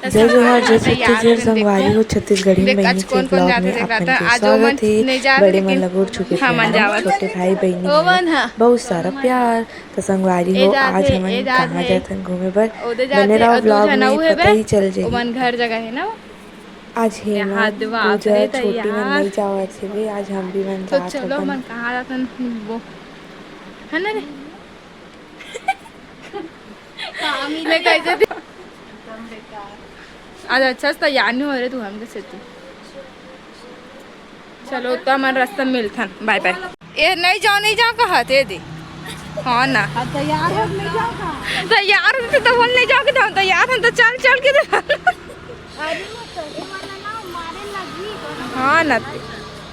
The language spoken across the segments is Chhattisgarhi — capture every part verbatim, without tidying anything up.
जय जोहार, जय छत्तीसगढ़, संगवारी हो, छत्तीसगढ़ी बहिनी के vlog में आप मन के स्वागत हे। बड़े मन ला गोड़ छू के प्रणाम, छोटे भाई बहिनी मन ला बहुत सारा प्यार। तो संगवारी हो, आज हमन कहाँ जाथन घूमे बर, बने रहो vlog में, पता ही चल जाही। ओमन घर जगह हे ना, आज हेमा, पूजा, छोटी मन नइ जावत हेवे, आज हम भी मन जात हवन। कहाँ जाथन वो, है ना रे? मैं कैसे थी? आज अच्छा से तैयार नहीं हो रहे तू, हम कैसे थी? चलो, तो हमन रास्ता में मिलथन, bye bye। ए, नहीं जाओ, नहीं जाओ, कहा थे दी। हाँ ना। अब तैयार हो, नहीं जाओ कहाँ? तैयार हो तो बोल, नहीं जाओ कि हम तैयार हैं, तो चल, चल के दे। अरे मत कर, ये वाला ना मारे लगी। हाँ ना,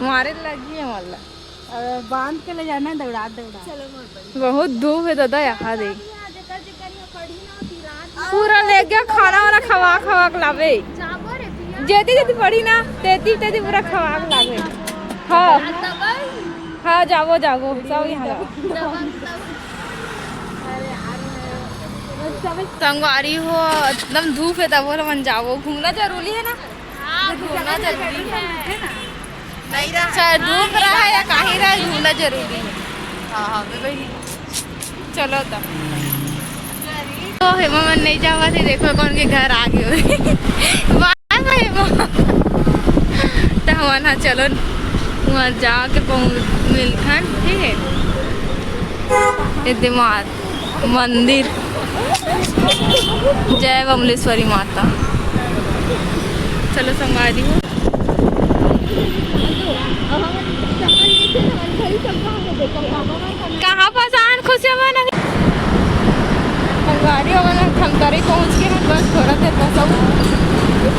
मारे लगी है वाला। अ, बांध के ले जाना है, दौड़ा, दौड़ा। चलो, मोर बन। बहुत धूप है दादा, यहाँ दे। पूरा ले गया खाना वाना खवा, खवा के लावे। जेती, जेती पड़ी ना, तेती, तेती पूरा खवा के लावे। हाँ। हाँ, जावो, जावो, सब यहाँ जावो। संगवारी हो, एकदम धूप है, तब बोला मन जावो, घूमना जरूरी है ना। हाँ, घूमना जरूरी है। चाहे धूप रहा या कहीं रहा, घूमना जरूरी है। हाँ, हाँ, मैं वही। चलो तो। तो हेमा मन नहीं जावा थे, देखो कौन के घर आ गए हो। बाय बाय हेमा। तो हमन हा चलो वहाँ जाके पहुँच मिलथन, ठीक है। ये दिमाग मंदिर। जय बमलेश्वरी माता। चलो संगवारी हो। कहाँ फंसान खुशियाँ बना संगवारी हो, मतलब धमतरी पहुँच के हम बस थोड़ा देर बस अब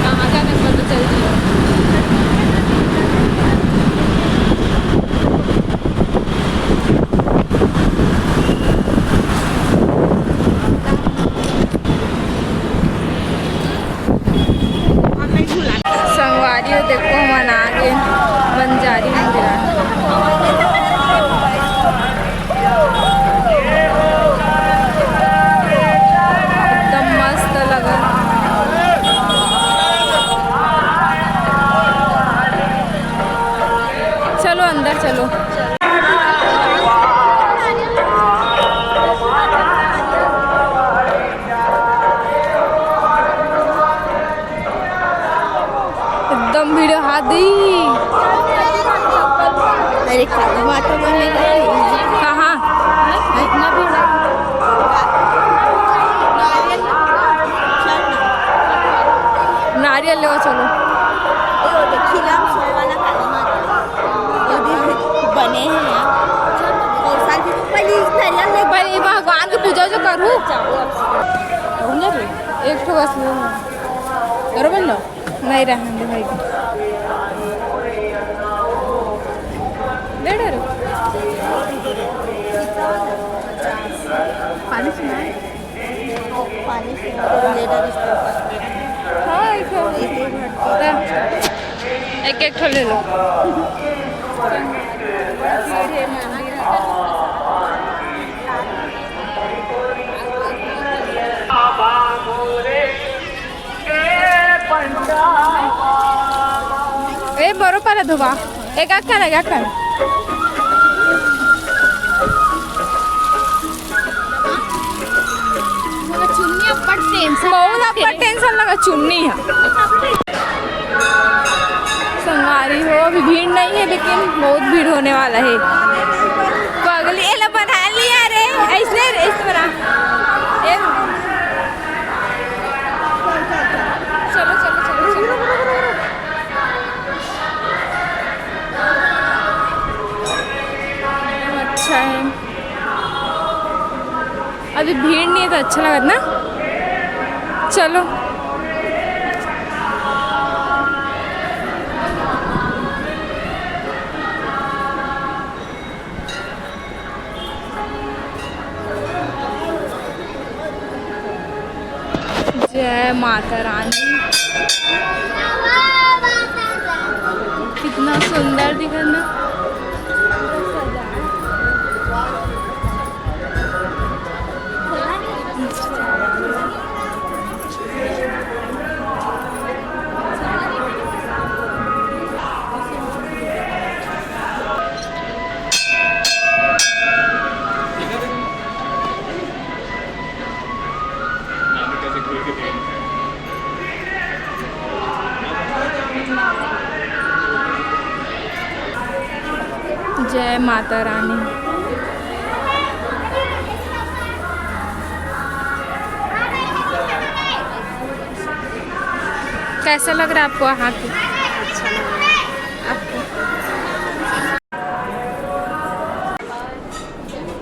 कहाँ जाने पता चल जाए। संगवारी हो, देखो, हमन आ गे बंजारी मंदिर। एकदम मस्त लगा। चलो अंदर चलो। एकदम भीड़ हाथ दी। अरे काली माता मन ले गए। कहाँ? इतना भीड़ है। नारियल लेवा चलो। ये वो देखी ना, सोए वाला काली माता। ये भी बने हैं यार। और साल भी पहले नारियल ले पहले भगवान की पूजा जो करूँ। एक ठो बस लो। करो बन लो। नहीं रहने दे भाई। ले डरो। पानी सुना है? पानी सुना दो, ले डरो इसको। हाँ, एक ठो। एक, एक ठो ले लो। ए, बरो पाला धोबा। एक आध कर, एक आध कर। चुन्नी अब्बड़ tension। बहुत अब्बड़ tension लगा चुन्नी है। संगवारी हो, अभी भीड़ नहीं है, लेकिन बहुत भीड़ होने वाला है। पगली, एला बना लिया रे, ऐसे, ऐसे बना। ए, चलो, चलो, चलो, चलो। अच्छा है, अभी भीड़ नहीं है तो अच्छा लगत ना। चलो। जय माता रानी। कितना सुंदर दिखत ना। माता रानी। कैसा लग रहा है आपको यहाँ पे? अच्छा लग रहा है। आपको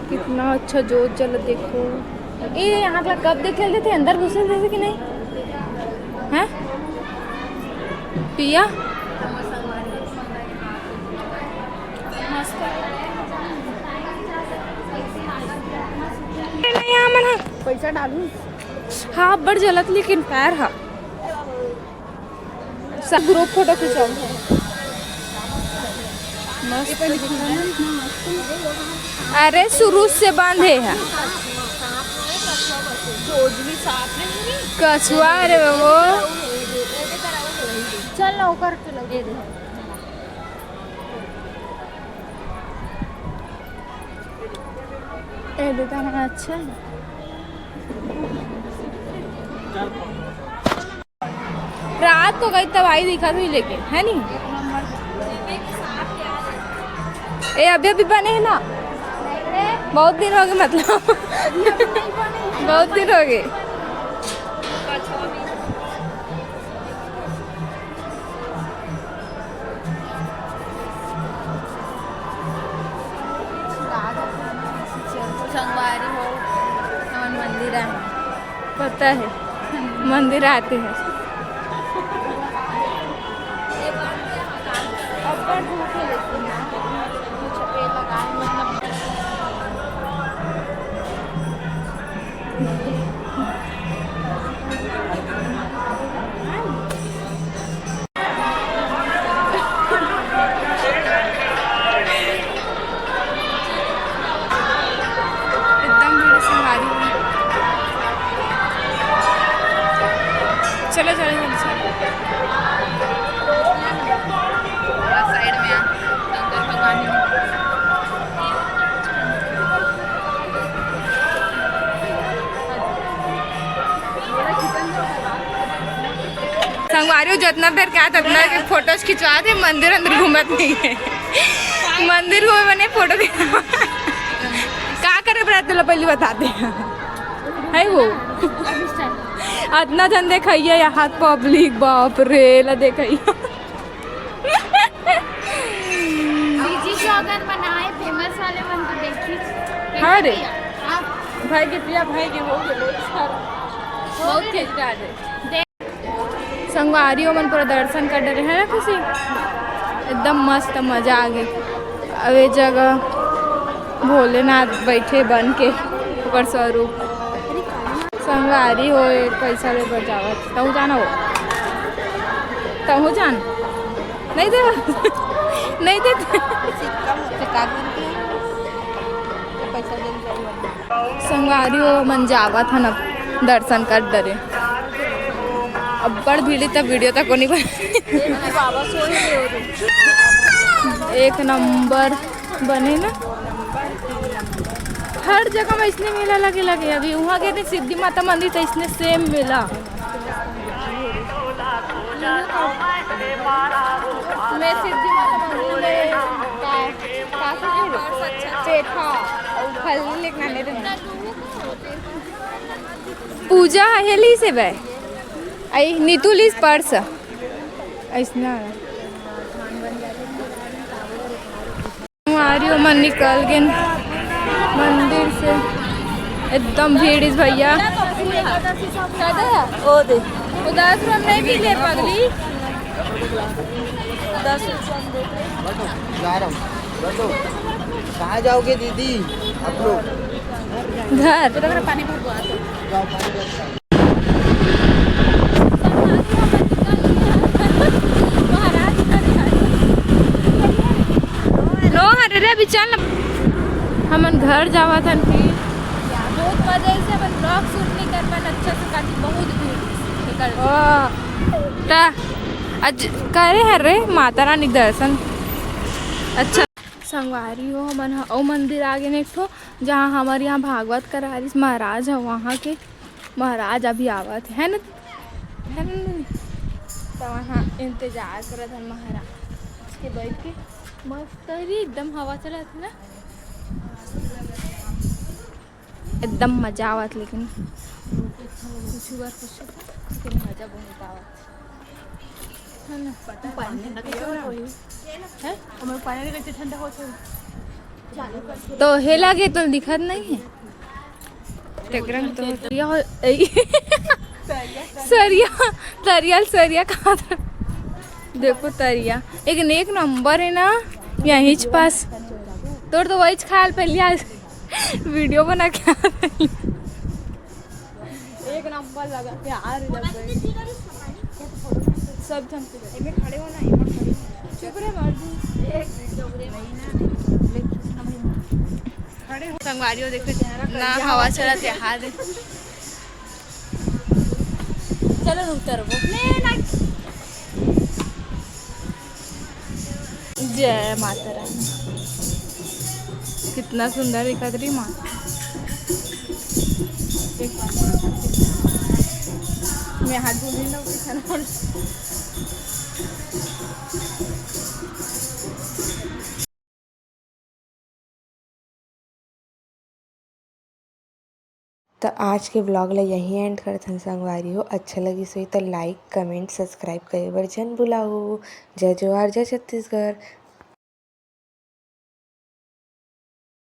कितना अच्छा जोत जलत, देखो। ए, यहाँ का कब देखे थे, अंदर घुसे थे कि नहीं? हैं? पिया? नहीं, यहाँ मन ह। पैसा डालू। हाँ, बड़ जलत, लेकिन पैर हा। सब ग्रुप फोटो खिंचाओ। मस्त दिख रहा है। अरे, शुरू से बांधे है। कछुआ रे वो। चल ना, ओकर के लगे दे। ए, दे दाना, अच्छा है। रात को गई तब आई दिखा थी, लेकिन है नहीं। ए, अभी अभी बने है ना, बहुत दिन हो गए, मतलब बहुत दिन हो गए। संगवारी हो, हमन मंदिर आए। पता है, मंदिर आते हैं। अब्बड़ धूप है, लेकिन कुछ पेड़ लगाए, मतलब। एकदम भीड़ संगवारी हुई। चलो, चलो, चलो, चलो। साइड में आ, शंकर भगवान ने। संगवारी हो, जितना बेर कहा, उतना के फोटोज खिंचवा दे, मंदिर अंदर घूमत नहीं है। मंदिर घूमे बने फोटो खिंचवा। का करे बड़ा, तुला पहले बता दे। है वो। इतना जन देखइया यहाँ पब्लिक, बाप रे, ला देखइया। बीजी के अगर बनाए फेमस वाले मन तो देखी। हाँ रे। आप भाई के पिया, भाई के हो गए बहुत सारा। बहुत खींच डाले। संगवारी हो मन पूरा दर्शन कर डरे है ना, खुशी एकदम मस्त मजा आ गई। अब ये जगह भोलेनाथ बैठे बन के ओकर स्वरूप। संगवारी हो, एक पैसा ले बर जावत। तहूँ जाना हो? तहूँ जान? नहीं दे, नहीं दे। संगवारी हो मन जावत हन, अब दर्शन कर डरे। अब्बड़ भीड़, तब वीडियो तक नहीं बन। एक नंबर बने ना। हर जगह में इसने मेला लगे लगे। अभी वहाँ गए थे सिद्धि माता मंदिर, तो इसने सेम मेला। मैं सिद्धि माता मंदिर में का, का पेठा और फल लेके आने थे। पूजा हेली से बे। आई नीतू लीस पर्स। ऐसना। संगवारी हो मन निकल गेन मंदिर से। एकदम भीड़ इस भैया। ओ दे। वो दस रुपये में नहीं मिले पगली। दस रुपये में दे। जा रहा हूँ। कहाँ जाओगे दीदी आप लोग? घर। पानी भर दो, आ तो। जाओ, पानी भर दो। नो हरे रे, अभी चल। हमन घर जावत हन फिर। बहुत मजा से अपन ब्लॉग शूट नहीं कर पान, अच्छा से काटी, बहुत भीड़ निकल। ओ, ता आज करे हर रे माता रानी दर्शन। अच्छा संगवारी हो, हमन ह अउ मंदिर आ गेन एक ठो, जहाँ हमर यहाँ भागवत करा रिस महाराज ह, वहाँ के महाराज अभी आवत हे, है ना? है ना? तो वहाँ इंतजार करत हन महाराज के बैठ के। मस्त हे रे, एकदम हवा चलत हे ना, एकदम मजा आवत। लेकिन कुछ बार कुछ, लेकिन मजा बहुत आवत हे ना। पानी ठंडा कैसे होत होही? हैं? हमर पानी कैसे ठंडा होत होही? तो हे लागे तो दिखत नहीं है। तेकरन तो तरिया हो, ए, सरिया, तरिया, सरिया कहा था। देखो तरिया, एक, एक नंबर है ना, यहींच पास। तोर तो वहीच खाल पहले आज वीडियो बना के आ रही। एक नंबर लगा यार, जब सब झन के एमे खड़े हो ना, एमे खड़े हो। चुप रे मार दू। एक वीडियो रे। खड़े हो। संगवारी हो, देखो ना, हवा चलत हे, हाथ। चलो ना उतरबो। जय माता रानी। कितना सुंदर दिखत रही माँ। मैं हाथ धो लेना, उसे खाना पड़। त आज के vlog ला यहीं end करथन संगवारी हो। अच्छा लगिस होही त like, comment, subscribe करे बर झन भुलाहू। जय जोहार, जय छत्तीसगढ़।